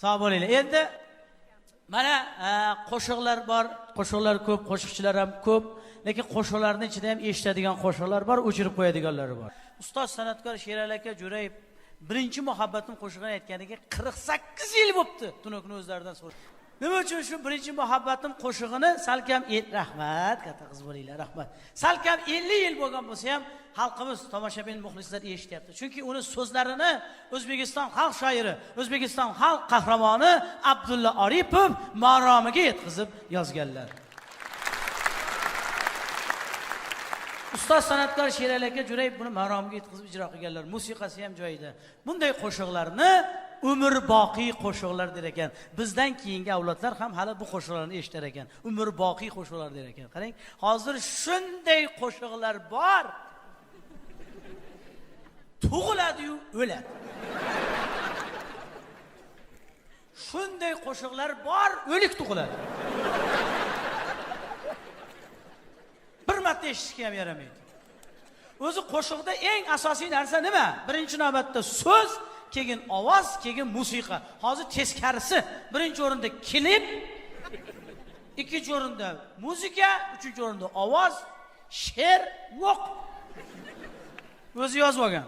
Sog' bo'linglar. Endi mana qo'shiqlar bor, qo'shiqlar ko'p, qo'shiqchilar ham ko'p, lekin qo'shiqlarning ichida ham eshitadigan qo'shiqlar bor, o'chirib qo'yadiganlari bor. Ustoz san'atkor Sherali aka Jo'rayev birinchi muhabbatim qo'shig'ini aytganiga 48 yil bo'pti. Tunukni o'zlaridan so'rab. Nima uchun shu birinchi muhabbatim qo'shig'ini salkam rahmat, katta qiz bo'linglar, rahmat. Salkam 50 yil bo'lgan bo'lsa ham xalqimiz, tomoshabin muxlislar eshityapti. Chunki uni so'zlarini O'zbekiston xalq shoiri, O'zbekiston xalq qahramoni Abdulla Oripov maromiga yetkazib yozganlar. Ustoz san'atkor Sherali aka Jo'rayev buni maromiga yetkazib ijro qilganlar. Musiqasi ham joyida. Bunday qo'shiqlarni umr boqiy qo'shiqlar der ekan. Bizdan keyingi avlodlar ham hali bu qo'shiqlarni eshitar ekan. Umr boqiy qo'shiqlar der ekan. Qarang, hozir shunday qo'shiqlar bor. Tug'iladi-yu o'ladi. Shunday qo'shiqlar bor, o'lik tug'iladi. Bir marta eshitishga ham yaramaydi. O'zi qo'shiqda eng asosiy narsa nima? Birinchi navbatda so'z, keyin ovoz, keyin musiqa. Hozir teskarisi. Birinchi o'rinda klip, ikkinchi o'rinda muzika, uchinchi o'rinda ovoz, she'r yo'q. O'zi yozib olgan.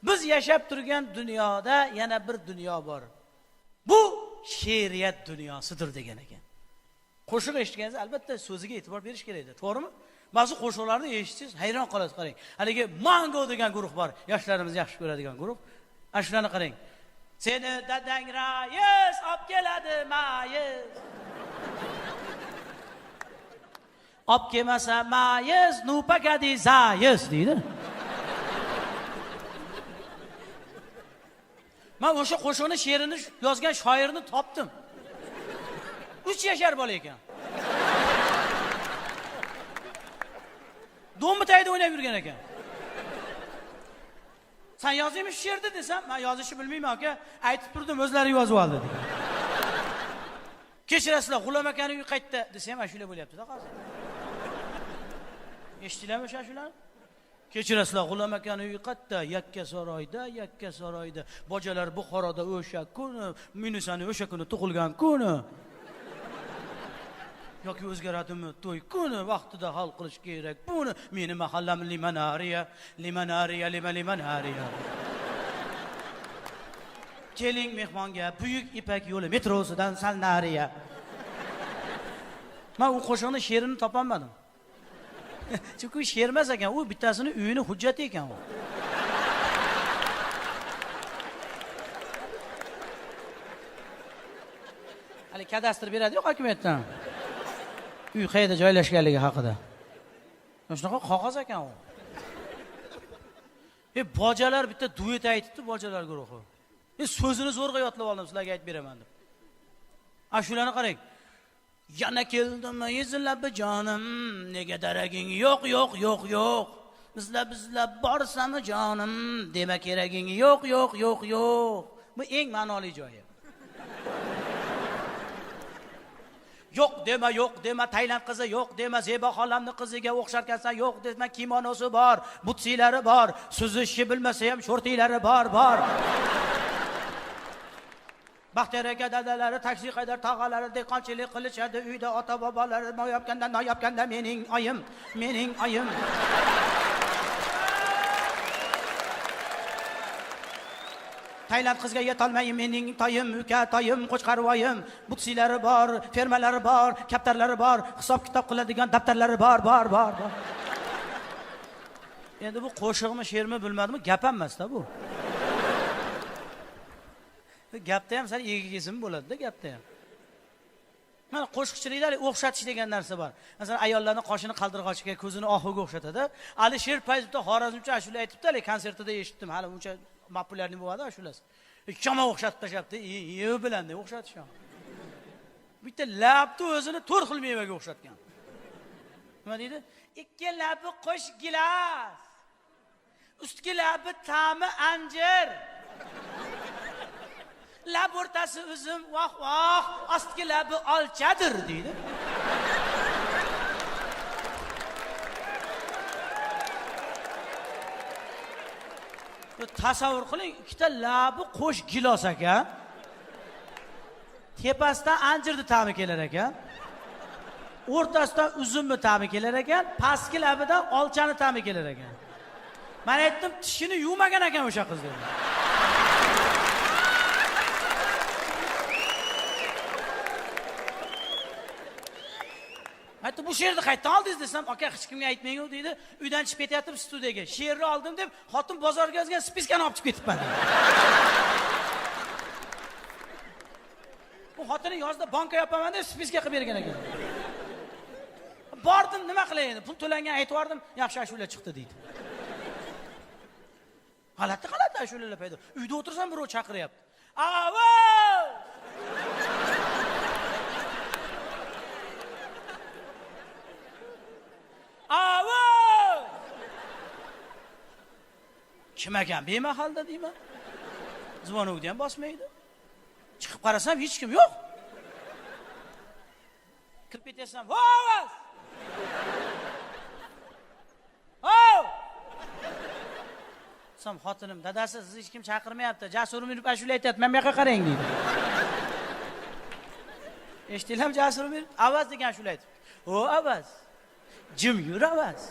Biz yashab turgan dunyoda yana bir dunyo bor. Bu she'riyat dunyosidir degan ekan. Qo'shiq eshitganingizda albatta so'ziga e'tibor berish kerakdir, to'g'rimi? Ba'zi qo'shiqlarni eshitsangiz hayron qolasiz, qarang. Haligi Mango degan guruh bor, yoshlarimiz yaxshi ko'radigan guruh. Ana shularni qarang. Seni dadang rais olib keladi mayiz. Olib kelmasa mayiz, nu pagadi zayiz deydi. Men o'sha qo'shiqni she'rini yozgan shoirni topdim. 3 yashar bola ekan. Do'mbi tagida o'ynab yurgan ekan. Sen yozdingmi shu she'rni desam, men yozishni bilmayman aka, aytib turdim, o'zlari yozib oldi degan. Kechirasizlar, G'ulom akani uyi qayerda desam, ashula bo'lyapti-da hozir. Eshitdinglarmi o'sha ashulani? Kechirasizlar, G'ulom akani uyi qayerda? Yakka saroyda, yakka saroyda. Bojalar Buxoroda o'sha kuni, Munisani o'sha kuni tug'ilgan kuni. Yoki o'zgaradimi to'y kuni, vaqtida hal qilish kerak buni. Meni mahallam limonariya, limonariya, limonariya. Keling mehmonga Buyuk Ipak yo'li metrosidan sal nariya. Men u qo'shiqni she'rini topolmadim. Chunki u she'r emas ekan, u bittasini uyini hujjati ekan u. Hali kadastr beradi-yu hokimiyatdan. Uy qayerda joylashganligi haqida. Shunaqa qog'oz ekan u. Bojalar bitta duet aytibdi, bojalar guruhi. So'zini zo'rg'a yodlab oldim, sizlarga aytib beraman deb. Shularni qarang. Yana keldim izlab jonim, nega daraging yo'q, yo'q, yo'q, yo'q. Izlab izlab borsam jonim, dema keraging yo'q, yo'q, yo'q, yo'q. Bu eng ma'noli joyi. Yo'q dema, yo'q dema, Tayland qizi yo'q dema, Zebo xolamni qiziga o'xsharkansan yo'q dema, kimonosi bor, butsilari bor, suzishni bilmasa ham shortilari bor, bor. Baxtiyor aka dadalari taksi haydar tog'alari dehqonchilik qilishadi, uyda ota bobolari noyobganda noyobganda mening oyim, mening oyim. Tayland qizga yetolmay mening toyim, uka toyim, qo'chqarvoyim, butsilari bor, fermalari bor, kaptarlari bor, hisob kitob qiladigan daftarlari bor, bor, bor, bor. Endi bu qo'shiqmi, she'rmi bilmadim, gap ham emas-da bu. Gapda ham sal egizim bo'ladi-da, gapda ham. Mana qo'shiqchilikda o'xshatish degan narsa bor. Masalan, ayollarning qoshini qaldirg'ochga, ko'zini ohuga o'xshatadi. Alisher Fayz bitta Xorazmcha ashula aytibdi, hali konsertida eshitdim, hali uncha populyarniy bo'ladi ashulasi. Yomon o'xshatib tashlabdi, yev bilan deb o'xshatish. Bitta labni o'zini 4 xil mevaga o'xshatgan. Nima deydi? Ikki labi qo'sh gilas. Ustki labi ta'mi anjir. Lab o'rtasi uzum voh voh, ostki labi olchadir deydi. Tasavvur qiling, ikkita labi qo'sh gilos ekan. Tepasidan anjirni ta'mi kelar ekan. O'rtasidan uzumni ta'mi kelar ekan, pastki labidan olchani ta'mi kelar ekan. Men aytdim, tishini yuvmagan ekan o'sha qiz dedim. Aytdim, bu she'rni qayerdan oldingiz desam, aka hech kimga aytmang-u deydi. Uydan chiqib ketyaptim studiyaga. She'rni oldim deb, xotin bozorga yozgan spiskani olib chiqib ketibman dedi. Bu xotini yozda banka yopaman deb spiska qilib bergan ekan. Bordim, nima qilay endi? Pul to'langan aytib yubordim, yaxshi ashula chiqdi deydi. G'alati g'alati ashulalar paydo. Uyda o'tirsam birov chaqiryapti. Avo! Avo! Kim ekan bemahalda deyman. Zvonokni ham bosmaydi. Chiqib qarasam hech kim yo'q. Kirib ketasan, "Voz! Ov!" Desam, xotinim, dadasi, sizni hech kim chaqirmayapti. Jasur Umirov ashula aytyapti, men bu yoqqa qarang deydi. Eshitdinglarmi Jasur Umirov? Avaz degan ashula aytibdi. O, Avaz. Jim yur Avaz.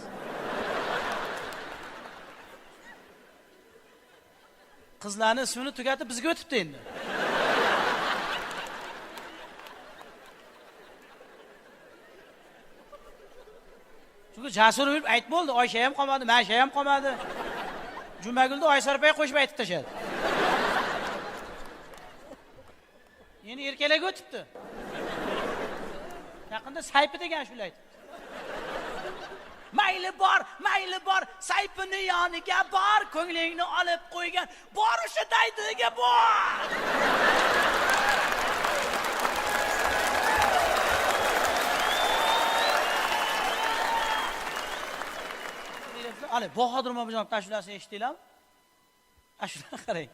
Qizlarning ismini tugatib bizga o'tibdi endi. Chunki Jasur Umirov aytib bo'ldi, Oysha ham qolmadi, Masha ham qolmadi. Jumagulni Oysarpay qo'shib aytib tashladi. Endi erkaklarga o'tibdi. Yaqinda Saypi degan shuni aytibdi. Mayli bor, mayli bor, Saypini yoniga bor, ko'nglingni olib qo'ygan, bor o'sha daydiga bor. Ali Bahodir Momijonov ashulasini eshitdinglarmi? Ashula qarang.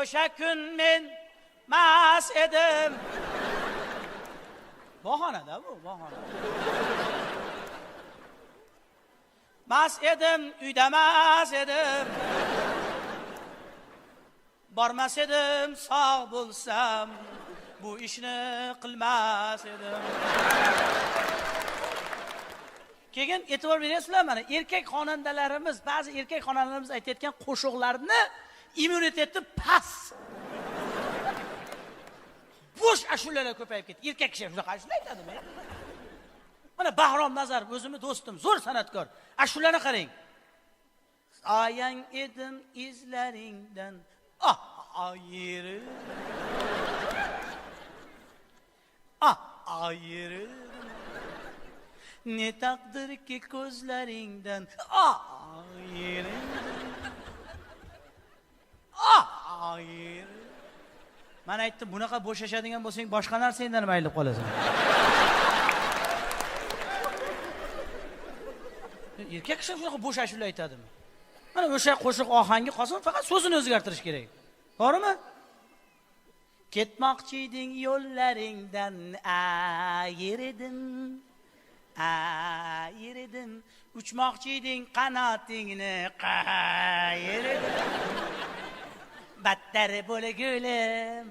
O'sha kun men mas edim. Bahonada bu, bahona. Mas edim, uyda mas edim. Bormas edim, sog' bo'lsam, bu ishni qilmas edim. Keyin e'tibor berasizlar, mana erkak xonandalarimiz, ba'zi erkak xonandalarimiz aytayotgan qo'shiqlarni immuniteti past. Bo'sh ashulalar ko'payib ketdi. Erkak kishi shunaqa ashula aytadimi? Mana Bahrom Nazarov o'zimni do'stim, zo'r san'atkor. Ashulani qarang. Oyang edim izlaringdan, ah ayiri. Ah ayiri. Ne taqdir ki ko'zlaringdan ayrildim. Ah ayrildim. Men aytdim, bunaqa bo'shashadigan bo'lsang, boshqa narsangdan ham ayrilib qolasan. Erkak kishi shunaqa bo'sh ashula aytadimi? Mana o'sha qo'shiq ohangi qolsin, faqat so'zini o'zgartirish kerak. To'g'rimi? Ketmoqchi eding yo'llaringdan ayirdim. Ayirdim. Uchmoqchi eding qanotingni qayirdim. Battar bo'lgulim.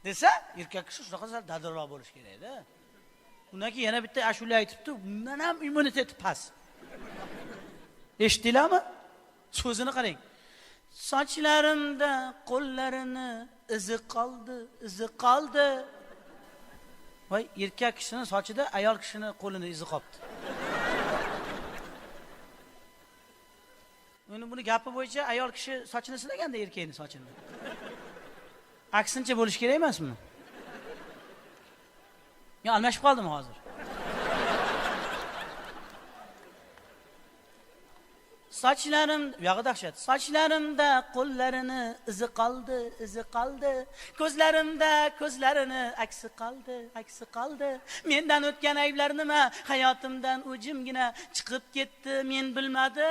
Desa, erkak kishi shunaqa sal dadilroq bo'lish kerak-da. Undan keyin yana bitta ashula aytibdi, undan ham immuniteti past. Eshitdinglarmi? So'zini qarang. Sochlarimda qo'llarini izi qoldi, izi qoldi. Voy, erkak kishining sochida ayol kishining qo'lini izi qolibdi. Endi buni gapi bo'yicha ayol kishi sochini silaganda erkakning sochini. Aksincha bo'lish kerak emasmi? Yo, almashib qoldimi hozir? Sochlarim, buyog'i dahshat. Sochlarimda qo'llarini izi qoldi, izi qoldi. Ko'zlarimda ko'zlarini aksi qoldi, aksi qoldi. Mendan o'tgan ayblar nima? Hayotimdan u jimgina chiqib ketdi, men bilmadim.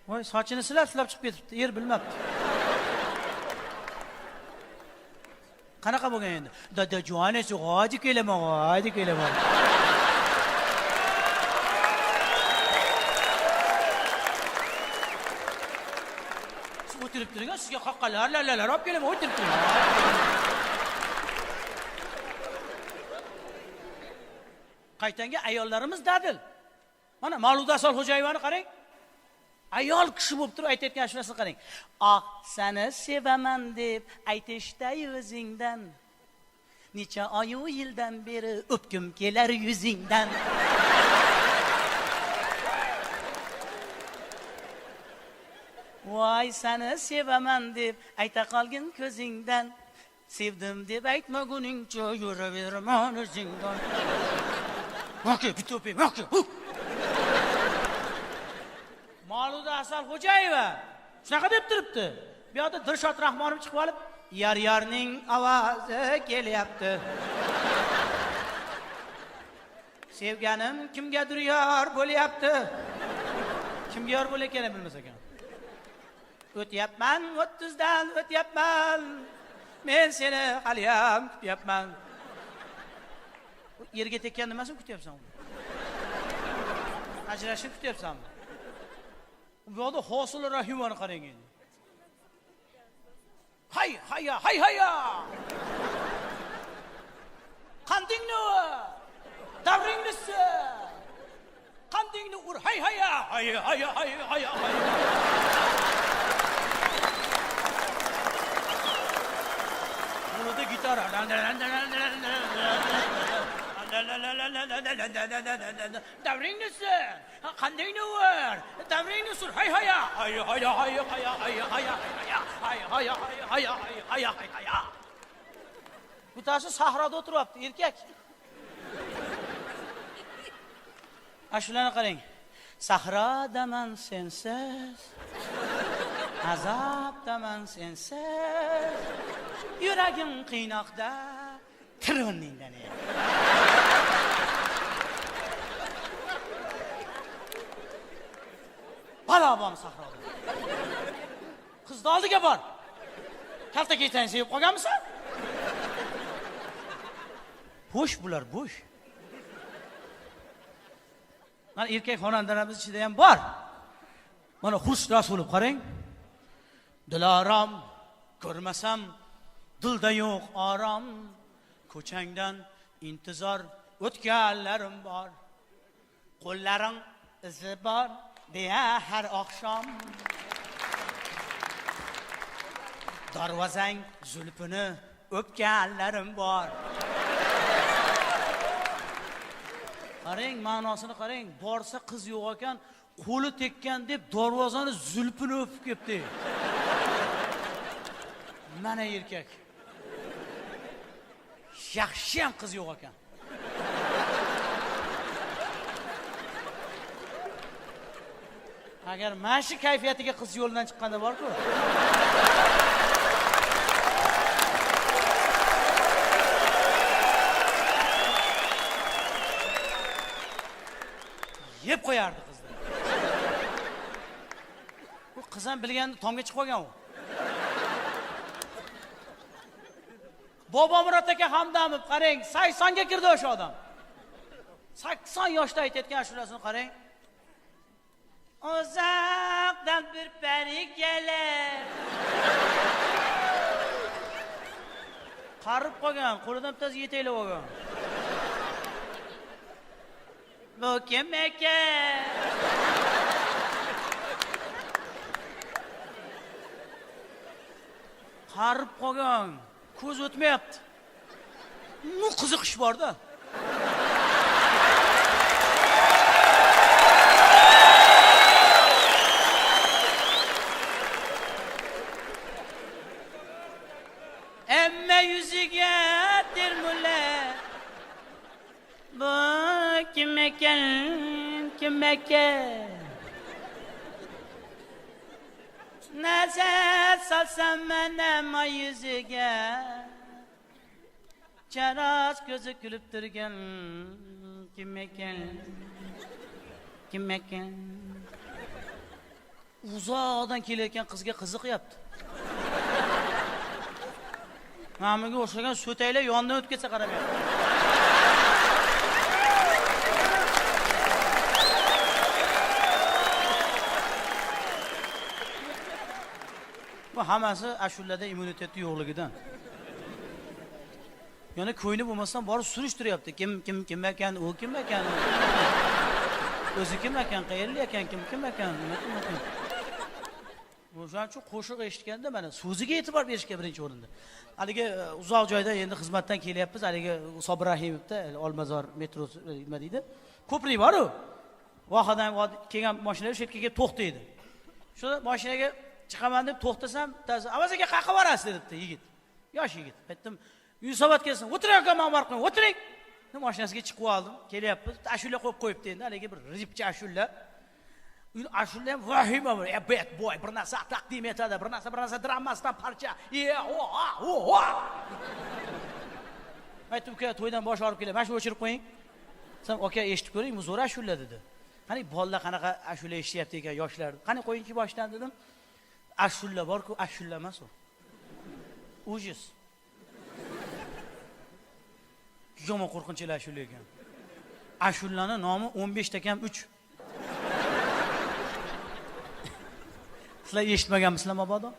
Voy, sochini silab-silab chiqib ketibdi, er bilmabdi. Qanaqa bo'lgan endi? Dadajonisi, hozir kelaman, hozir kelaman. O'tirib turing, sizga qoqqanlar, lallalar olib kelaman, o'tirib turing. Qaytanga ayollarimiz dadil. Mana Mavluda Asalxo'jayevani qarang. Ayol kishi bo'lib turib aytayotgan ashulasini qarang. Ah, seni sevaman deb aytishda yuzingdan. Necha oyu yildan beri o'pkim kelar yuzingdan. Voy, seni sevaman deb ayta qolgin ko'zingdan. Sevdim deb aytmaguningcha yuraverman o'zingdan. Maki, bitta o'ping, maki. Mavluda Asalxo'jayeva shunaqa deb turibdi. Bu yoqda Dilshod Rahmonov chiqib olib, yor yorning ovozi kelyapti. Sevganim kimgadir yor bo'lyapti. Kimga yor bo'layotganini bilmas ekan. O'tyapman, 30dan o'tyapman. Men seni haliyam kutyapman. Yerga tekkan nimasini kutyapsan? Ajrashib kutyapsanmi? Bu yoqda Hosil Rahimovni qarang endi. Hay haya, hay haya. Qandingni, davringni, qandingni ur, hay haya, hay haya, hay haya, hay. Qo'lida gitara. Davringni sur, qandingni ur, davringni sur, hay haya, hay haya, hay haya, hay haya, hay haya, hay haya, hay haya, hay haya. Bittasi sahroda o'tiryapti, erkak. Ashularni qarang. Sahrodaman sensiz, azobdaman sensiz, yuragim qiynoqda, kir o'rningdan. Balo bormi sahroda? Qizni oldiga bor. Kalta ketsang sevib qolganmisan? Bo'sh bular, bo'sh. Mana erkak xonandalarimiz ichida ham bor. Mana Xurshid Rasulov qarang. Dilorom ko'rmasam dilda yo'q orom, ko'changdan intizor o'tganlarim bor. Qo'llaring izi bor deya har oqshom. Darvozang zulfini o'pganlarim bor. Qarang, ma'nosini qarang. Borsa qiz yo'q ekan, qo'li tekkan deb darvozani zulfini o'pib ketdi. Mana erkak. Yaxshi ham qiz yo'q ekan. Agar mana shu kayfiyatiga qiz yo'ldan chiqqanda bor-ku. Yeb qo'yardi qizni. Bu qiz ham bilganda tomga chiqib qolgan u. Bobomurod aka Hamdamov qarang, 80 ga kirdi o'sha odam. 80 yoshda aytayotgan ashulasini qarang. Uzaqdan bir pari kelar. Qarib qolgan, qo'lidan bittasi yetaklab olgan. Bu kim ekan? Qarib qolgan, ko'z o'tmayapti. Nu qiziqish bor-da. Emme yüzüge termular. Bu kim ekan, kim ekan? Nazar salsam mana yüzüge. Charas ko'zi kulib turgan kim ekan, kim ekan? Uzoqdan kelayotgan qizga qiziqyapti. Mana bunga o'xshagan so'taklar yondan o'tib ketsa qaramayapti. Bu hammasi ashulada immuniteti yo'qligidan. Yana ko'ngli bo'lmasdan borib surishtiryapti. Kim kim kim ekan, u kim ekan? O'zi kim ekan, qayerli ekan, kim kim ekan, nima kim ekan? O'shaning uchun qo'shiq eshitganda mana so'ziga e'tibor berishga birinchi o'rinda. Haligi uzoq joyda endi xizmatdan kelyapmiz, haligi Sobir Rahimovda Olmazor metrosi nima deydi? Ko'prik bor-u. Vohadan kelgan mashinalar o'sha yerga kelib to'xtaydi. Shu mashinaga chiqaman deb to'xtasam, bittasi "Avaz aka, qayerga borasiz?" debdi yigit. Yosh yigit. Aytdim, "Yunusobod kelsin, o'tiring aka, men borib qo'ying, o'tiring." Mashinasiga chiqib oldim, kelyapmiz. Ashula qo'yib qo'yibdi endi, haligi bir ripcha ashula. Ashula ham vahima bir, bad boy, bir narsa taqdim etadi, bir narsa dramasidan parcha. O ha, o ha. Aytdim, uka, to'ydan bosh olib kelay, mana shuni o'chirib qo'ying. Sen aka eshitib ko'ring, bu zo'r ashula dedi. Qani bolalar qanaqa ashula eshityapti ekan yoshlar. Qani qo'yingchi boshdan dedim. Ashula bor-ku, ashula emas u. Ujus. Yomon qo'rqinchli ashula ekan. Ashulani nomi 15 ta kam 3. Sizlar eshitmaganmisizlar mabodo?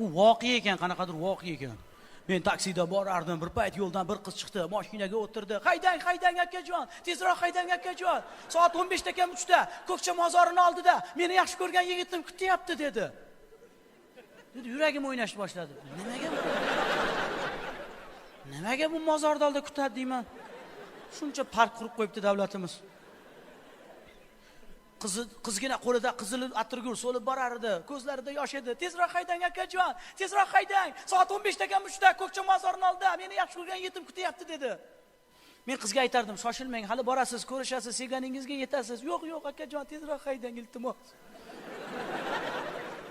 U voqea ekan, qanaqadir voqea ekan. Men taksida borardim, bir payt yo'ldan bir qiz chiqdi, mashinaga o'tirdi. Haydang, haydang akajon, tezroq haydang akajon. Soat 15 ta kam 3 da Ko'kcha mozorining oldida meni yaxshi ko'rgan yigitim kutyapti dedi. Dedi, yuragim o'ynashni boshladi. Nimaga? Nimaga bu mozorda oldida kutadi deyman. Shuncha park qurib qo'yibdi davlatimiz. Qizgina qo'lida qizil atirgul so'lib borar edi, ko'zlarida yosh edi. Tezroq haydang akajon, tezroq haydang. Soat 15 ta kam 3 da Ko'kcha mozorining oldida meni yaxshi ko'rgan yetim kutyapti dedi. Men qizga aytardim, shoshilmang, hali borasiz, ko'rishasiz, sevganingizga yetasiz. Yo'q, yo'q akajon, tezroq haydang iltimos.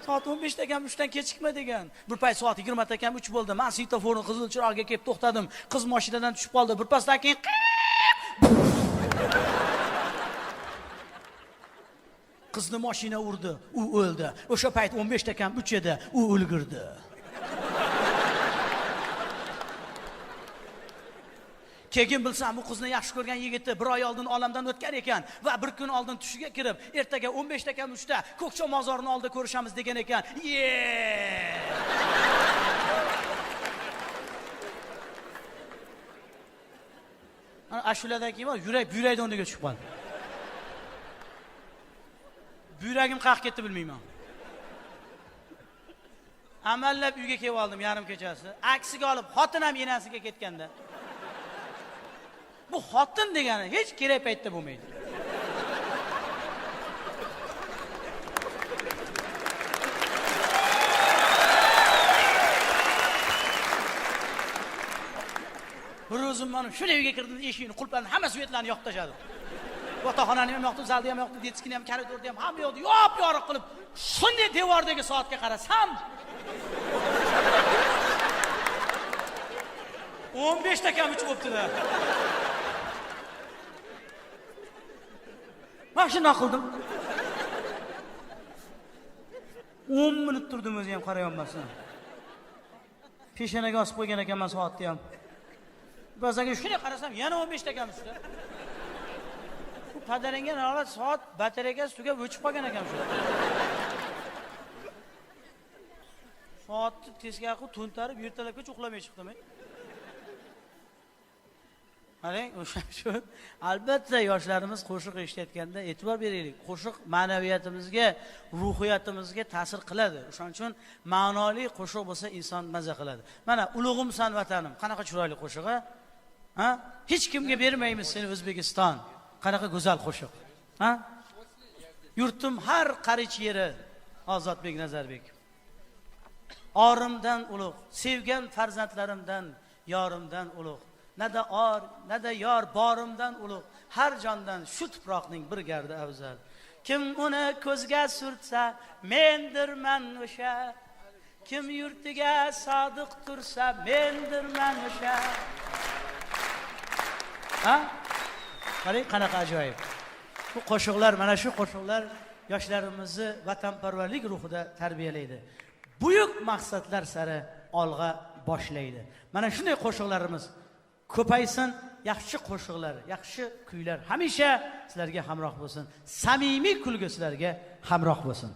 Soat 15 ta kam 3 dan kechikma degan. Bir payt soat 20 ta kam 3 bo'ldi. Men svetoforning qizil chirog'iga kelib to'xtadim. Qiz mashinadan tushib qoldi. Bir pasdan keyin qizni mashina urdi, u o'ldi. O'sha payt 15 ta kam 3 edi, u o'lgirdi. Keyin bilsam bu qizni yaxshi ko'rgan yigiti bir oy oldin olamdan o'tgan ekan va bir kun oldin tushiga kirib, ertaga 15 ta kam 3 da Ko'kcha mozorining oldida ko'rishamiz degan ekan. Ana ashuladan keyin yurak buyrakdan o'rniga tushib qoldi. Buyragim qaq ketdi bilmayman. Amallab uyga kelib oldim yarim kechasi. Aksiga olib xotin ham enasiga ketganda. Bu xotin degani hech kerak paytda bo'lmaydi. Bir o'zim mana shunday uyga kirdim, eshikni qulfladim, hamma svetlarni yoqib tashladim. Yotoqxonani ham yoqdim, zalni ham yoqdim, detskini ham, koridorni ham, hamma yoqni yop-yorug' qilib, shunday devordagi soatga qarasam 15 ta kam 3 bo'pti-da. Men shunday qildim. 10 minut turdim o'zi ham qarayolmasdan. Peshonaga osib qo'ygan ekanman soatni ham. Ba'zan shunday qarasam yana 15 ta kam 3da. Bu padarangan holat soat batareykasi tugab o'chib qolgan ekan shu. Soatni teskari qilib to'ntarib ertalabgacha uxlamay chiqdim. Qarang, o'sha shu albatta yoshlarimiz qo'shiq eshitayotganda e'tibor beraylik. Qo'shiq ma'naviyatimizga, ruhiyatimizga ta'sir qiladi. O'shaning uchun ma'noli qo'shiq bo'lsa inson maza qiladi. Mana ulug'imsan vatanim, qanaqa chiroyli qo'shiq, ha? Hech kimga bermaymiz seni O'zbekiston. Qanaqa go'zal qo'shiq. Ha? Yurtim har qarich yeri Ozodbek Nazarbek. Orimdan ulug', sevgan farzandlarimdan, yorimdan ulug'. Nada or, nada yor borimdan ulug', har jondan shu tuproqning bir gardi afzal. Kim uni ko'zga surtsa, mendirman o'sha. Kim yurtiga sodiq tursa, mendirman o'sha. Ha? Qarang, qanaqa ajoyib. Bu qo'shiqlar, mana shu qo'shiqlar yoshlarimizni vatanparvarlik ruhida tarbiyalaydi. Buyuk maqsadlar sari olg'a boshlaydi. Mana shunday qo'shiqlarimiz ko'paysin, yaxshi qo'shiqlar, yaxshi kuylar hamisha sizlarga hamroh bo'lsin. Samimiy kulgi sizlarga hamroh bo'lsin.